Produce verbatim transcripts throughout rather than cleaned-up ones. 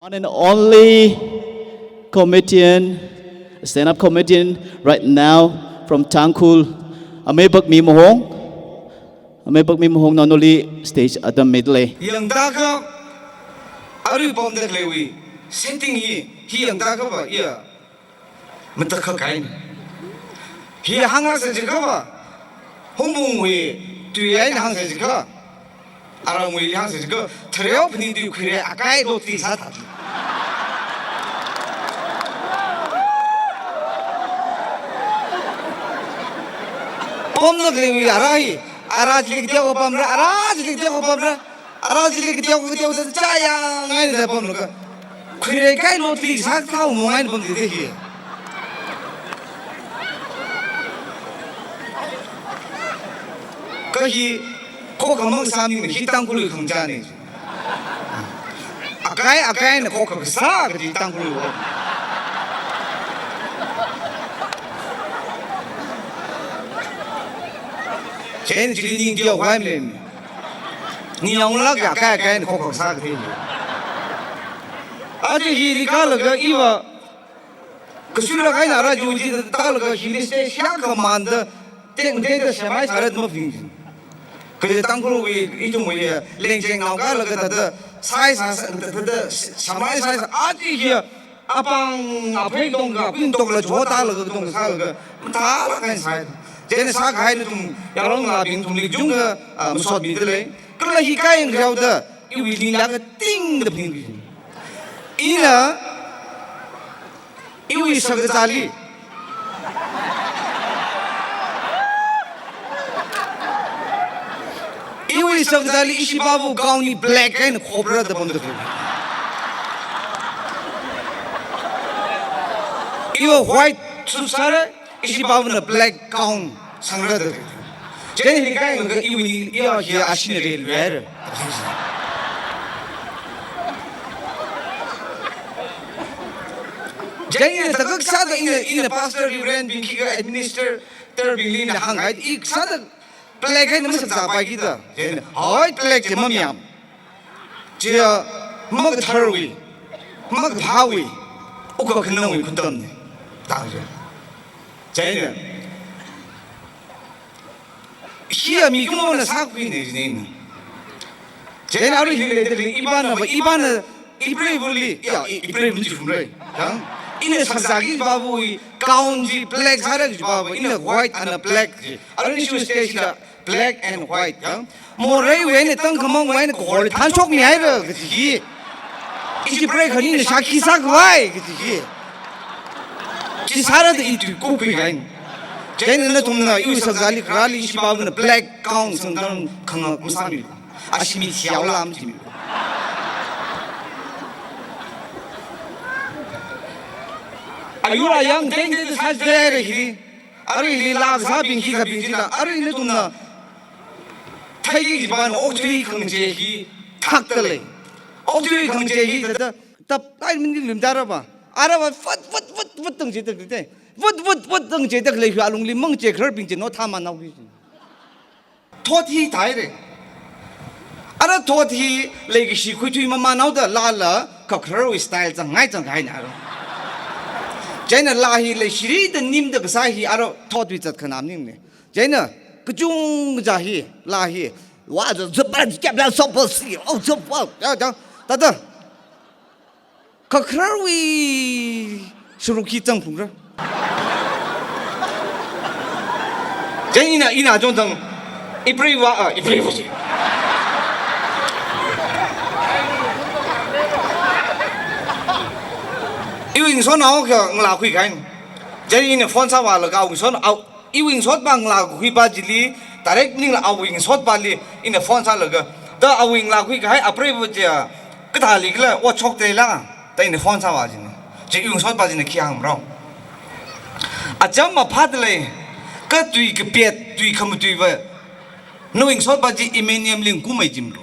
One and only comedian, stand-up comedian right now from Tangkhul, Amei Bakmi Mahong. Amei Bakmi Mahong, nonoli stage atam midalei. Yangda kha, arui pamda khaleiwui setting hi, hi yangda kha va, iya. Matakhak kahaina. Hi hānglāksa jiakha va, Hungpungwui tui eina hāngsa jiakha, aramwuili hāngsa jiakha, thareo phanit tui khuirei akai lotli sāthat. Pamda khaleiwui ara hi, ara chili kateokha pamra, ara chili kateokha pamra. Ara chili kateokha kateokha da chāyang eina da pamlaga, khuirei kai lotli sākahai mong eina pamda hi. Kha hi, khokha mang sāmi hi Tangkhulwui khangachāna. Akai, akaina khokha kasā kaji Tangkhulwui. Chieina chili ning teokhavai maleimana. Ningyāng lāka akai, akaina khokha kasā kaji. Aja hili kālaga iva, kasui lāk eina ara ju ji tālaga hili stage shakhamanda, teng teng da sāmai sāra da maphaning. Kaja Tangkhulwui ithumwui lengcheng nao kālaga thāda, sai sā, thāda, sāmai sai sā, aja hi, apāng, aphei katonga, apāng katonga la jo tālaga, katonga sālaga, mathālāk eina sai. Chieina sākahai nathum, yaronnaobing nathumli kachungkha, ah, masot midalei. Kala hi kayang khayaoda, iwui ninglāk kating da phaning. Ina, iwui shakazāli. Iwui shakazāli ishi babu gown hi black eina khopra da pamda khalei. Iva white suit sāra, ishi babuna black gown sangra da. Chieina hi kayang kha iwui ning, iya hi ashina rel ver. Chieina thākha sāda ina, ina pastor, reverend bing khikha administrator bingli ina hānghai, i sāda black eina masakzāpaiki da. Chieina, hoi, black chi mamayam. Chiya makatharwui, makaphāwui, wukkhanangwui khuntamna. Tang chiya. Chieina, hiya mikumona sākhuina jina. Chieina arui hili leidalei, ipāna va, ipāna, ipreivali, ya, i-, ipreiva chi phungrei. Tang, ina shakazāki babui, gown chi black sāra kaji babu, ina white and black chi. Arui ishi stage la, black and white, ya. Moreiwui eina tangkhamangwui eina kahor thanshokmihaira kaji hi. Ishi preiva khanina shākhi sākhavai kaji hi. Chi sāra da i tui kukhui kahaina. Chieina nathumna iwui shakazāli kharāli ishi babuna black gown sangdang khangā masāmi. Ashi mi thiao lam jimi. Ayur ayang teng teng sāsāra hili. Arui hili laa kasābing khikhabing chila, arui nathumna theiki kaji pāna okathui khangachei hi thakdalei. Okathui khangachei hi thāda, thap, ai, mini lim tara va. Ara va, vat, vat, vat, vat tang chida khalei. Vat, vat, vat tang chida khalei, alungli mangachei khararbing chi no thāmānao ki. Thot hi thaira. Ara thot hi leikashi khuithui mamānhaoda laala kakhararwui style zangngai zangkahaina ro. Chieina laa hi leishirida nimda kasā hi ara thotwui zatkhanā maningmana. Chieina kachungkha hi, laa hi, wa za zaba kyabla sopo si, o sopo, ya, ya, thāda. Kakhararwui sharuk hi zangphungra. Chieina ina, ina chungtang ipreiva, ah, ipreiva chi. Iwui ngasotnao akha ngalā khuikahaina. Chieina ina phone sāvālaga awui ngasot, aw, iwui ngasotpa ngalā kakhuipa chili, direct maningla awui ngasotpali ina phone sālaga, da awui ngalā khuikahai apreiva chiya kathālikhala ot shokdalei la, da ina phone sāvā jina. Chi iwui ngasotpa china khi hāngarao. Acham maphādalei, kha tui kapet, tui khamatuiva, nawui ngasotpa chi Eminem li ngakumei jimro.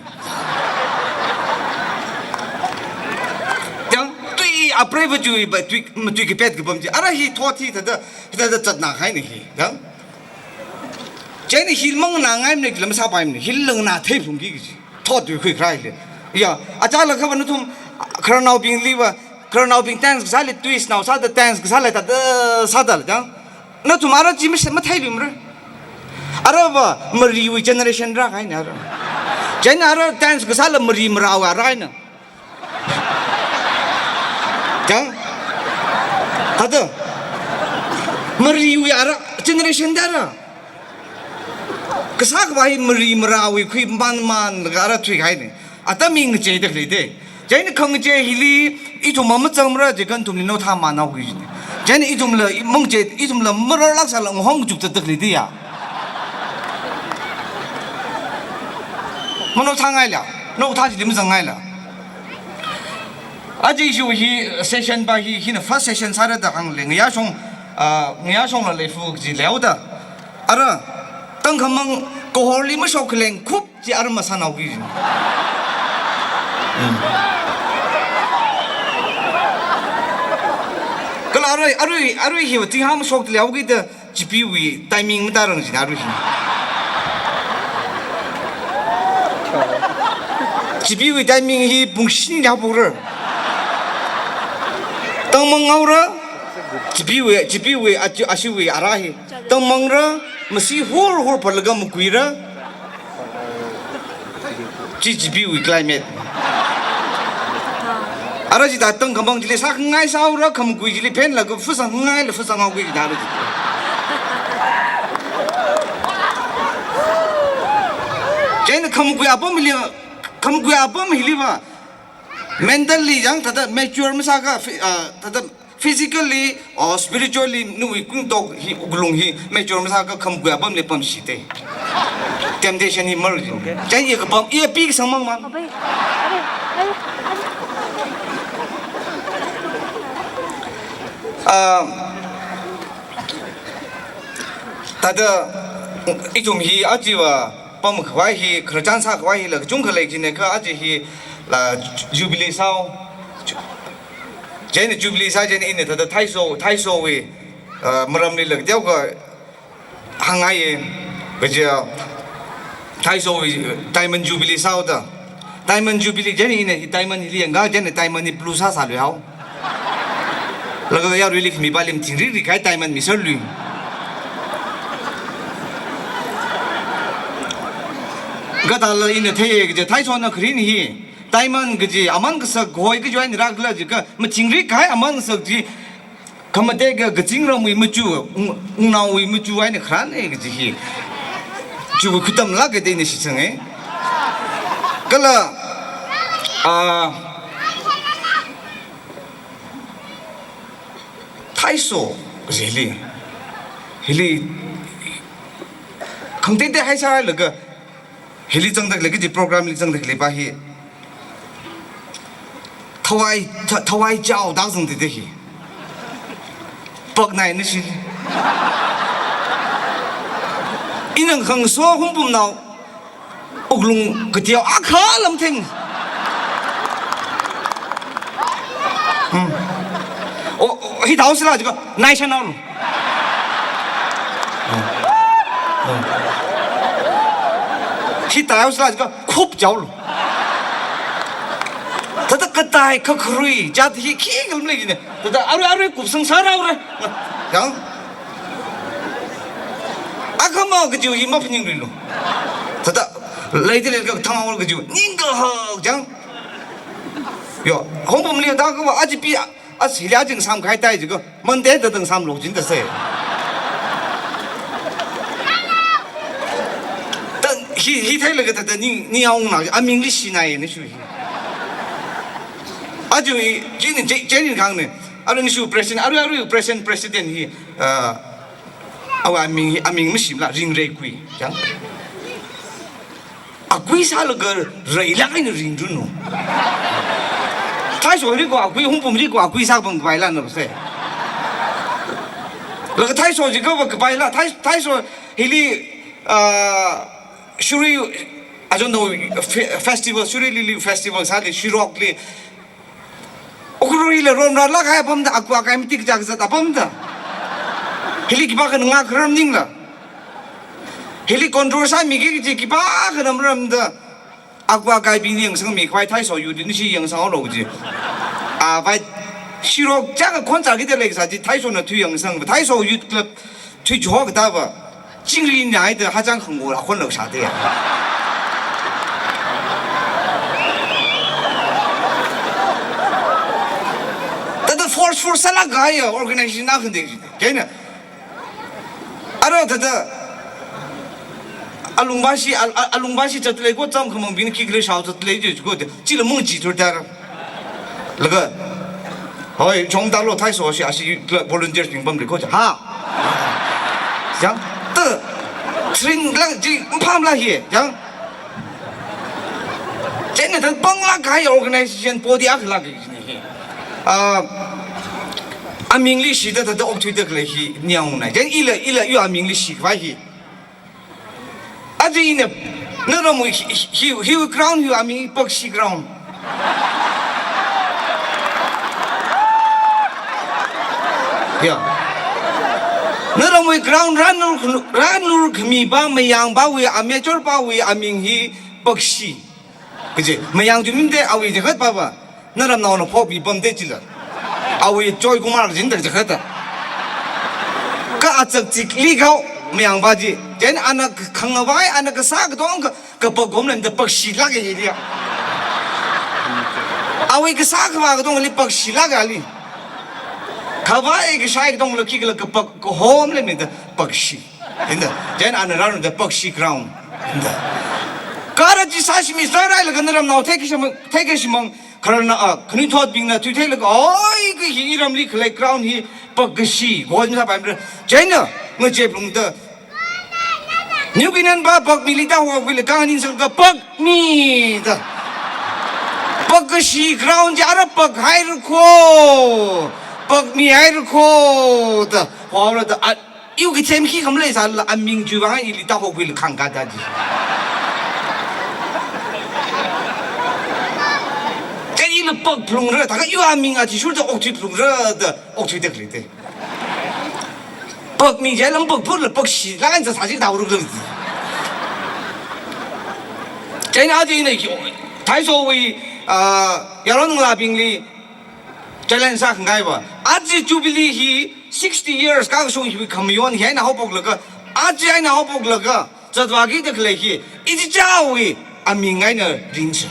Yang tui apreiva chiwui va tui, matui kapet kapam chi. Ara hi thot hi thāda, thāda zatnā kahaina hi. Yang. Chieina hi manganāngaimana kala masāpaimana. Hila nganātheiphungki kaji. Thot tui khuikharā hili. Ya, achālakha va nathum, Khararnaobingliva, khararnaobing dance kasāli twist nao sāda dance kasāla thāda sāda la chang. Nathum ara chi mas-, matheiluimara. Arava mariwui generation rākahaina ara. Chieina ara dance kasāla mari marāwui rākahaina. Chang? Thāda. Mariwui ara generation da ara. Kasā khavai mari marāwui khuiman manlaga ara thuikahaina. Atam hi ngacheida khalei da. Chieina khangachei hili ithum mamachangmara jiakha nathumli naothā manao kajina. Chieina ithumla mangachei, ithumla mararlāk sāla ngahong chukta da khalei da ya. Manaothāngaila, naothā chili mazangngaila. Aja issue hi session pa hi, hina first session sāra da hāngle, ngayā shong, ah, ngayā shongla leifu kaji leihaoda. Ara, tangkhamang kahorli mashok khaleng khup chi ara masānao kajina. Hmm. Kala arui, arui, arui hiva tingha mashokda leihaokida, GP wui timing matarang jina arui hi. GP wui timing hi pung shini haophokhara. Tangmang haora, GP wui, GP wui, achi-, ashiwui ara hi. Tangmangra, masi hur hur phalaga makuira. Chi GP wui climate. Ara chithā tangkhamang chili sākhangai sāhaora, khamakui chili phenlaga fusang ngai la fusang haokhui chithā ara chi. Chieina khamakui apam hili, khamakui apam hiliva, mentally yang thāda mature masāakha, phy-, ah, thāda physically or spiritually nawui kungtok hi, wuklung hi mature masāakha khamakui apamli pamshida. Temptation hi mar jin. Okay. Chieina i kapam, i pi kasangmang man. Abai, abai, abai. Ah, thāda ithum hi achiva pamkhavai hi, khararchan sākhavai hila kachungkha lei jina kha aja hila Jubilee sāhao. Chieina Jubilee sā chieina ina thāda Thaiso, Thaisowui, ah, maramlila kateokha hāngngaiya, kaja Thaisowui Diamond Jubilee sāhaoda. Diamond Jubilee chieina ina hi diamond hili yangakha chieina diamond hi blue sāsāluihao. Laga yaruili khami pali mathingrik rikhai diamond miserlui. Kathāla ina theiya kaja Thaisona kharin hi diamond kaji aman kasak hoi kaji eina rākhala jiakha mathingrik kahai aman kasak chi, khamateka kazingramwui machu, wung-, wungnaowui machu eina kharāna kaji hi. Chiwui khuitamlāka da ina shitsanga. Kala, ah, Thaiso, hili, hili, khangateitei haisālaga, hili zangda khalei kaji program li zangda khalei pa hi. Thawai, tha-, thawai chaoda zangda da hi. Paknai nashi. Ina khangso Hungpungna wuklung kateo akha lamtheng. Hmm. O, o, hi thao sila jiakha, nai shanao. Hmm. Hmm. Hi thao sila jiakha, khup chaolu. Thāda katai kakharui, jat hi khikha lam lei jina. Thāda arui arui kupsang sāra arui. Yang. Akhama kajiu hi maphaningluilu. Thāda leida leilakha thanghaolu kajiu ningkahak chang. Yo, Hungpungli thākha aja pi, a, hili ajing samkahai thai jiakha, Monday thāda ngasāmlu jin thāsai. Thāda hi, hi theilaga thāda ning, ning aung na, amingli shinai nashi hi. Aja hi, jin je, jin kang ne. Arui nashi president, arui, arui president, president hi, ah, awui aming hi, aming mashimla, Ringreikui. Yang. Akui sālaga reilāk eina ringranu. Thaisoli ko akui, Hungpungli ko akui sāpam kapaila na se. Laga Thaiso jiakha kapaila, Thai, Thaiso hili, ah, Shirui, I don't know, fe-, festival, Shirui Lily Festival sāli, Shirokli, Ukhrulli ron rālāk kahai apamda, aku akai matik jak zat apamda. Hili khipākhana ngakharar maningla. Hili control sāmiki kaji khipākhana maramda. Aku akaibingli yangsangmi khavai Thaiso youth nashi yangsanglu ji. A, vai, shirok chang khon chāki da leisā chi, Thaishona tui yangsang, Thaisho Youth Club tui chihok da va, chingri nai da hachang khangor a khon lok sā da ya. Thāda forceful sālāk kahai organization na khande. Kaina, ara thāda, alungbashi, al-, al-, alungbashi zatlei ko, cham khamangbing khikhala shao zatlei ji ko de, chila mung ji tur da. Laga, hoi, chong da lo Thaisho shi, ashi volunteers bing pam ri ko ja. Ha? Yang, ta, tring lang ji, mpam la hi, yang. Chieina thāda panglāk kahai organization body akha lāk hi. Ah, amingli shida thāda okthuida khalei hi niang na. Chieina ila, ila iwui amingli shikhavai hi. Aja ina, naramwui hi, hi, hi, hiwui ground hiwui aming Pakshi ground. Ya. Naramwui ground rānur, rānur khami pa, mayang pawui, amateur pawui aming hi Pakshi. Kaji, mayang tui mim de awui jakhat pa pa. Naramnaona phokmi pam de chila. Awui Joy Kumar jin da jakhat ta. Kha achak chikli khao mayang pa ji. Chieina ana khangavai, ana kasā katonga, kapak gom lam da Pakshi lāk hi dia. Awui kasā kavā katongali Pakshi lāk ali. Khavai kashai katongla khikhala kapak kahom lam da Pakshi. Inda, chieina ana rānur da Pakshi ground. Inda. Kha ara chi sāshimi sārai laga naramnao thei kashimang, thei kashimang, khararna a, khanuithotbingna tui theilaga, oi, kha hi iramli khalei ground hi Pakshi, gojin sa paimra. Chieina, ngacheplung da. New Guinan pa Pakmili da hokhuilaga kha nganingsang ka Pakmi da. Pakshi ground chi ara pak haira ko. Pakmi haira ko da. Haora da. A, iwui kathem khi kham leisāla aming chiwui vang ili da hokhuilaga khangkā da ji. Chieina ila pak phlungra, thākha iwui aming athishurda okthui phlungra da, okthuida khalei te. Pakmi jai lam pak phurla Pakshi lāk eina sāsi da ruk ruk. Chieina aja ina ki, Thaishowui, ah, yaron ngalābingli challenge sākhangai va. Aja Jubilee hi sixty years kashung hi khamayon hi eina haophoklaga, aja eina haophoklaga, zatvāki da khalei hi, ichichāwui aming eina ringsa.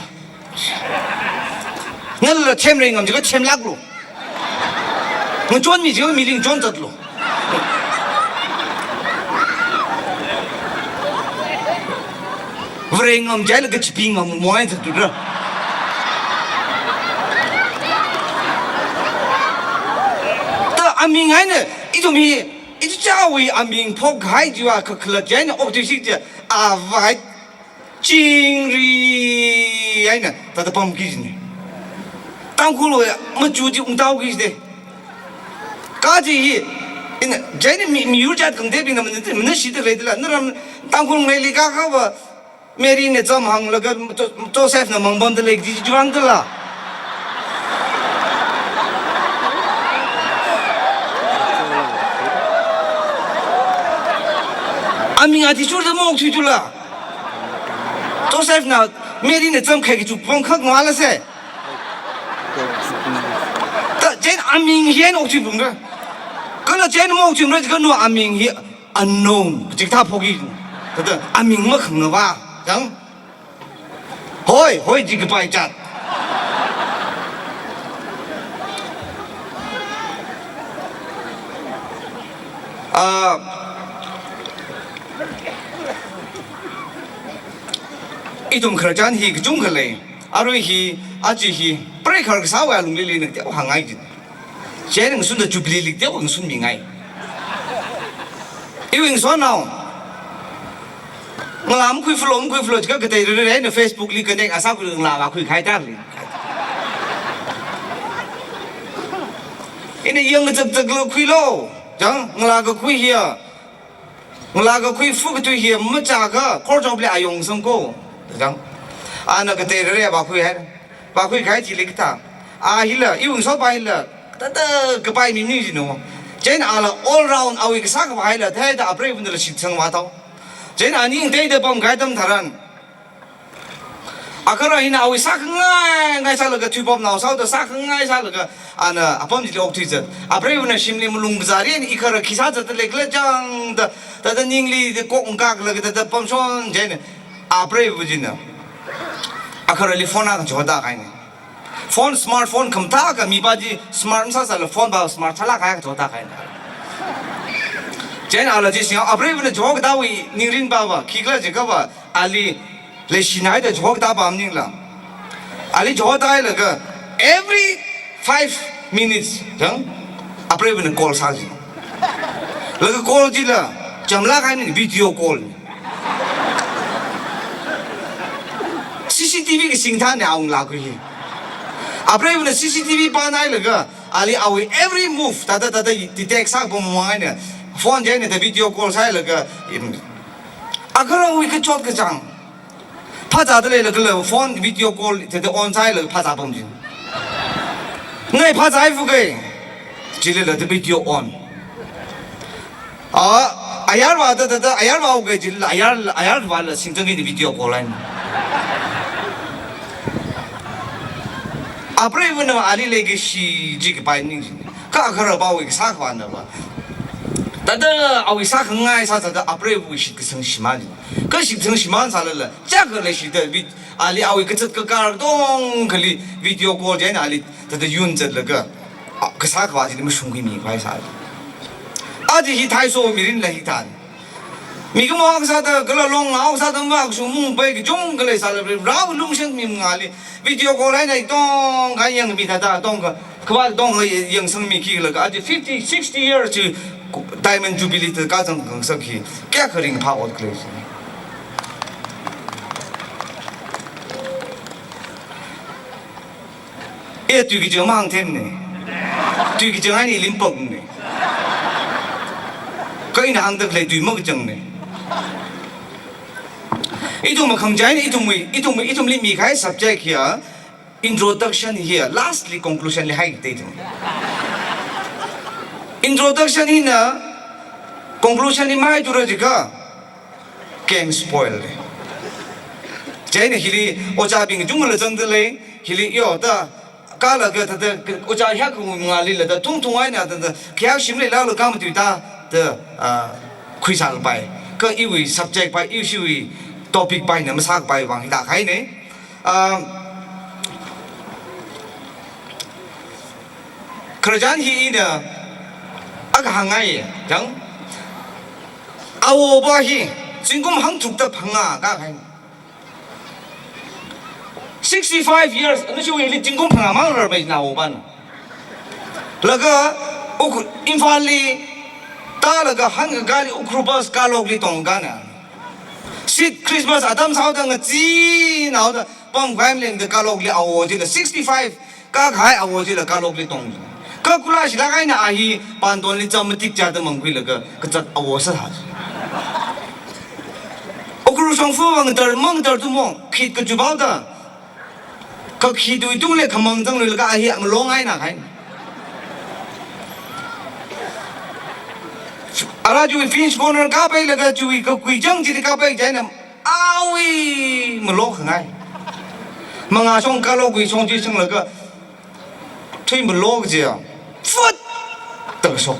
Nala themrei ngam jiakha themlāklu. Ngachonmi jiakha mirin chon zatlu. Varei ngam jiakha kachipee ngam mo eina zatlu ra. Ta aming eina, ithum hi, ichichāwui aming phokhai chiva kakhalat chieina okthuishit chi, avai chingri eina thāda pamki jina. Tangkhulwui machu chi ungtaoki jide. Kha chi hi, ina, chieina mi, miyur jat khangatei bingna mana, mana shida leidala. Naram Tangkhul ngaili kakha va, Mary na cham hānglaga, Jo-, Joseph na mang pamda lei, chi chi vang dala. Aming athishurda maokthui tula. Joseph na Mary na cham khai kachu pam khak ngala se. Ta chieina aming hi eina okthui phlungra. Kala chieina maokthuimara kha nawui aming hi unknown, chikathā phoki. Thāda aming makhangavā. Chang? Hoi, hoi, chi kapai chat. Ah, ithum khararchan hi kachungkha lei. Arui hi, aja hi, preikhar kasāwui alungli lei na teo hāngngai jin. Chieina ngasunda Jubilee li teo ngasunmingai. Iwui ngasotnao. Ngalā makhui follow, makhui follow, chikha katei rere na Facebook li connect asā khui ngalā vākhui khai ta li. Ina yang ngazak zak lo khuilo. Chang, ngalā kakhui hiya. Ngalā kakhui fu katui hiya machākha, khor chop le ayong sangko. Chang. Ana katei rere vākhui hai. Vākhui khai chi lei kathā. A hila, iwui ngasopa hila, thāda kapai mi mi jino. Chieina ala all round awui kasā khavā hila, theida apreiva̱na la shitsang vātao. Chieina ani ngateida pamkahai atam tharan. Agahara hina awui sākhangai ngai sālaga, thuipamnao sāhaoda sākhangai sālaga, ana apam chili okthuizat. Apreivana shimli malung kazārin, ikhara khi sāzatda leikhala chang da, thāda ningli kok ngakaklaga thāda pamshon chieina, apreiva china agahara li phone akha chihotda kahaina. Phone, smartphone khamathā akha, mipā chi smart masāsāla phone pā smart sālāk kahai akha chihotda kahaina. Chieina ala chi singa, apreivana chihokatawui ningrin pāva, khikhala jiakhava, ali leishinaida chihokatā pā maningla. Ali chihotda hailaga, every five minutes, chang, apreivana call sāsi. Laga call chila chamlāk kahaina, video call. C C T V kasing thāna awunglāk kui hi. Apreivana C C T V pāna hailaga, ali awui every move, thāda thāda detect sāpam mang eina, phone chieina thāda video call sāhailaga, im, agaharawui kachot kachāng phazāda leilakhala phone video call thāda on sāhailaga phazāpam chi. Ngai phazāhai fukai. Chilila thāda video on. A, ayarva thāda, thāda ayarva ukai chilila, ayar, ayarvala singchang hi thāda video call eina. Apreivana ali leikashi chi kapai ning chi. Kha agaharapāwui kasā khavāna va, thāda awui sākhangai sāsāda apreivawui shitkasang shimān chi. Kha shitkasang shimān sālala, chaka leishida vid-, ali awui kazat kakar katongkhali video call chieina ali thāda yun zatlaga, a, kasā khavā chili mashungkhuimi khavai sā. Aja hi Thaiso mirinla hithān. Mikumo akha sāda, kala long akha sāda, mavākashung mungpai kachungkha leisāla, rao lungshan mi ngali video call eina katongkha yangmi thāda, katongkha, khavā katongkha yangsangmi khilaga, aja fifty, sixty years chi Diamond Jubilee thāda kazang khangasak hi, kayākha ringphā ot khalei chi. E, tui kachang mahāngthemna. Tui kachang eina ili mapakna. Kha ina hāngda khalei tui makachangna. Ithum makhangachei eina ithumwui, ithum, ithumli mikahai subject hiya, introduction hiya, lastly conclusion li haida ithum. Introduction hina conclusion li mahaithura jiakha, game spoil le. Chieina hili ojābing kachungkhala zangda lei, hili yo thāda, kala kathāda, ojā hiyākha ngalila thāda, thungthung eina thāda, khayākha shimli lalo kha matuida, thāda, a, khuisālapai. Kha iwui subject pai, ishiwui topic paina masākapai vang hithā kahaina. A, khararchan hi ina akha hāngngai, chang. Awo va hi, zingkum hangtharukda phangā kākahai. Sixty-five years, ana chiwui hili zingkum phangā mang rarmei na awo vana. Laga, Uk-, Imphalli tālaga hāngkakāli Ukhrul bus Karlokli tongkāna. Seat Christmas atam sāhaoda ngachee naoda pamkhavai malengda Karlokli awo chila sixty-five kākahai awo chila Karlokli tong. Kha kula shilāk eina a hi Pantonli cham matik chāda mangkhuilaga kazat awo sāhai. Ukhrul shongfa vang ngatar mang ngatar tumo, khit kachupaoda. Kha khitwui tungli khamang zangluilaga a hi malong eina kahai. Ara chiwui Finch Corner kāpailaga chiwui kakui chang chili kāpai chieina awui malokhangai. Mangā shong Karlokwui shong chi shanglaga, thui malok chiya, fut da kashok.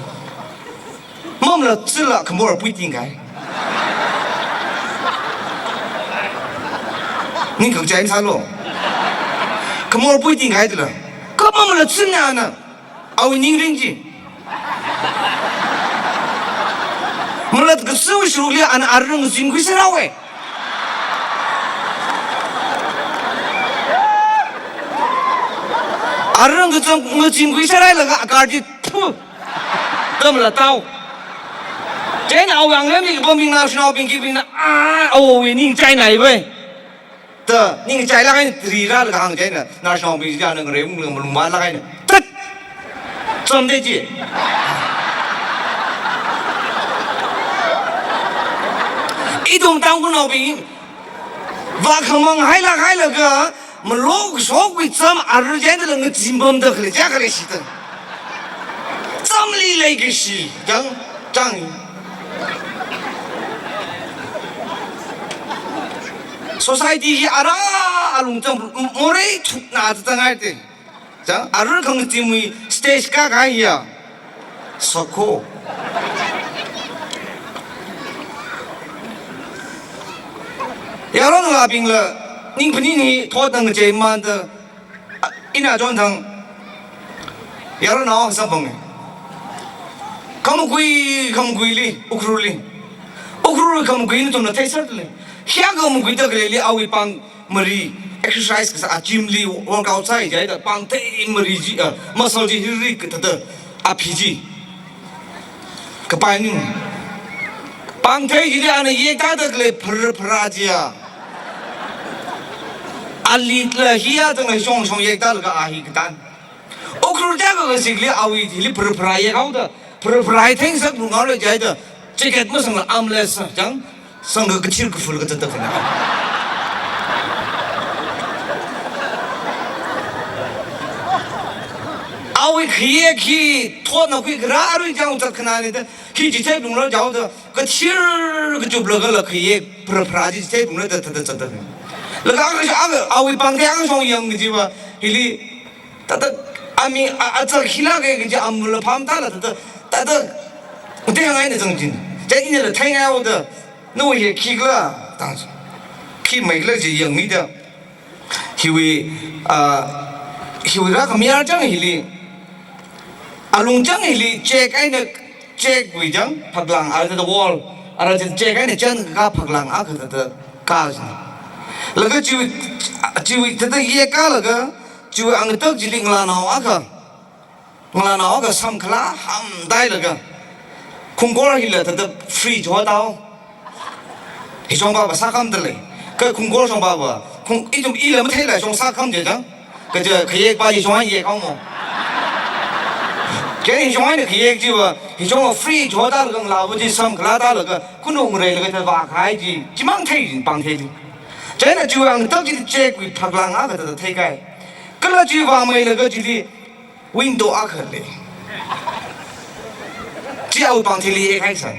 Mamala chila khamor pui tingkahai. Ning khangachei sālu. Khamor pui tingkahai thila. Kha mamala china ana. Awui ningrin chi. Malat kashok shurukli ana arang zingkhui sāra we. Arang kachang ngazingkhui sārailaga akar chi, phu, tamla tao. Chieina awui ngalem li kapambingna, shanaobing khibingna, a, awowui ning chainai we. Da, ning chailāk eina trirālaga hāng chieina, nashinaobing china ngaremung lung malung vālāk eina. Tat! Chāmda chi. Ithum Tangkhulnaobing, vākhamang hailāk hailaga, malok shokwui cham arur chieina la ngazimpamda khalei, chā khalei shita. Chamli leikashi, chang, chang. Society hi ara alung chang, morei thukna zatang haite. Chang, arui khangachimwui stage kakā hiya. Sokho. Yaron ngalābingla, ning phaning hi thotna ngacheimanda, a, ina chonthang. Yaron nao samphang. Khamakui, khamakuili, Ukhrulli. Ukhrul khamakui nathumna theiserli. Hiya khamakui takleili awui pāng mari, exercise kasā, a gym li workout sāi jihaida, pāngthei mari chi, a, muscle chi hiri kathāda, a phi chi. Kapai ning. Pāngthei chili ana yekta takle phar phara chiya. Alitla hiya tangla shong shong yekta laga a hi katan. Ukhrul taka kasikli awui hili phar phara yekhaoda, phar phara hi theingasak rungaole jihaida, jacket masangla armless chang, sangga kathir kaful kazat tak fana. Awui khayek hi thotna khuikharā arui chang zat khananida, khi chithei lunglo jihaoda, kathir kachup lagala khayek phar phara chi chithei lunglo da thāda zatda. Laga aka, aka, awui pāngthei aka shong yang kajiva, hili, thāda, ami, a, a, zak hila ke kaji amula pham tala thāda, thāda, ute hangai na zangchin. Chang inala theingai haoda, nawui hi khikhala, tang. Khimeikhala chi yangmida. Hiwui, a, hiwui rākhami ar chang hili, alung chang hili, chek eina, chekwui chang, phaklang, ara the wall, ara the chek eina chang ka phaklang akha thāda ka. Laga chiwui, chiwui thāda yekalaga, chiwui angtak chili ngalānao akha. Ngalānao akha samkhalā hamdailaga, khungkor hila thāda fridge hotao. Hi shongpapa sākhamda lei. Kha khungkor shongpapa, khung, ithum ila matheila shong sākham je chang. Kaja khayekpa hi shong yekhaomo. Kha hi shong eina khayek chiva, hi shong fridge hotalaga ngalāva chi samkhalā talaga, kunu ngareilaga thāda vākhai chi, chimang thei jin pāngthei chi. Chieina chiwui angtak chi chekwui phaklang akha thāda theikai. Kala chi vāmeilaga chili, window akha lei. Chi awui pāngtheili yekhai san.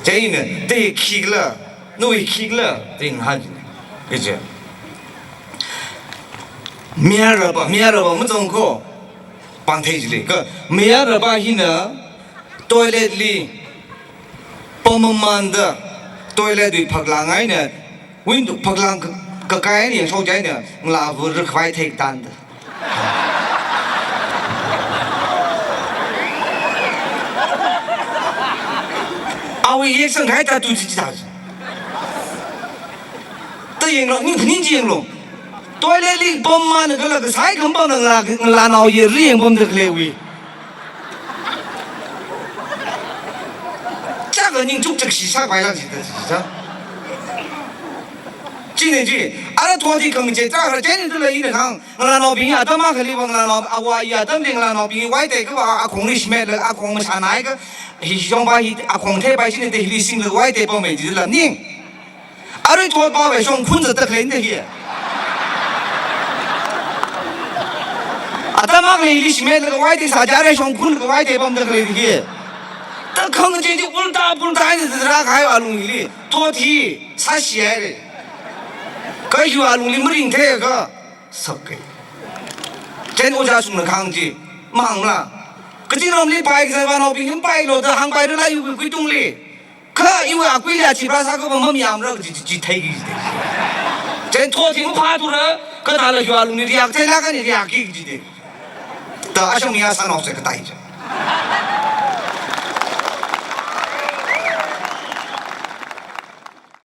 Chieina, te khikhala, nawui khikhala, te ngahān. Kaja. Mayarapa, mayarapa mazangkho. Pāngthei chili. Kha, mayarapa hina, toilet li, pamamanda, toilet wui phaklang eina, window phaklang ka, kakai eina yangshok jihaina, ngalāva rikhavai thei tanda. Awui yek sangkhai ta tu chi chi ta. Ta yanglu, ning phaning chi yanglu. Toilet li pamma na kala kasai khampang na ngalā, ngalānao yeri yangpamda khaleiwui. Chaka ning chukchak shi sākhavai lang shi ta shi sa. Chine chi, ara thot hi khangachei chāra chei ni tala ina khang, ngalānaobing atam akhali va ngalānao, awa ya atamli ngalānaobing vaitei kava akhongli shimetlaga akhong mashanai kha, hi shongpa hi akhong theipai chine te hili singlaga vaitei pamei chila ning. Arui thotpava shongkhun zatda khalei nda hi. Atam akhali hili shimetlaga vaitei sā jihaira shongkhunlaga vaitei pamda khalei hi. Ta khangachei chi ulta pulta eina zatra kahai alung hili. Thot hi sāshi haire. Kha hiwui alungli maringthei kha. Sakkei. Chieina ojāshungna kahāng chi, mahāngla. Kachinramli pai kazai vānaobing mapailo da hāngpairala iwui kuitungli. Kha iwui akuili achi pra sākha va mamayāmara kaji chi, chi theiki. Chieina thot hi maphāthura, kha thāla hiwui alungli riak theilakha ni riakki kaji de. Ta ashang mi asānao se katai chi.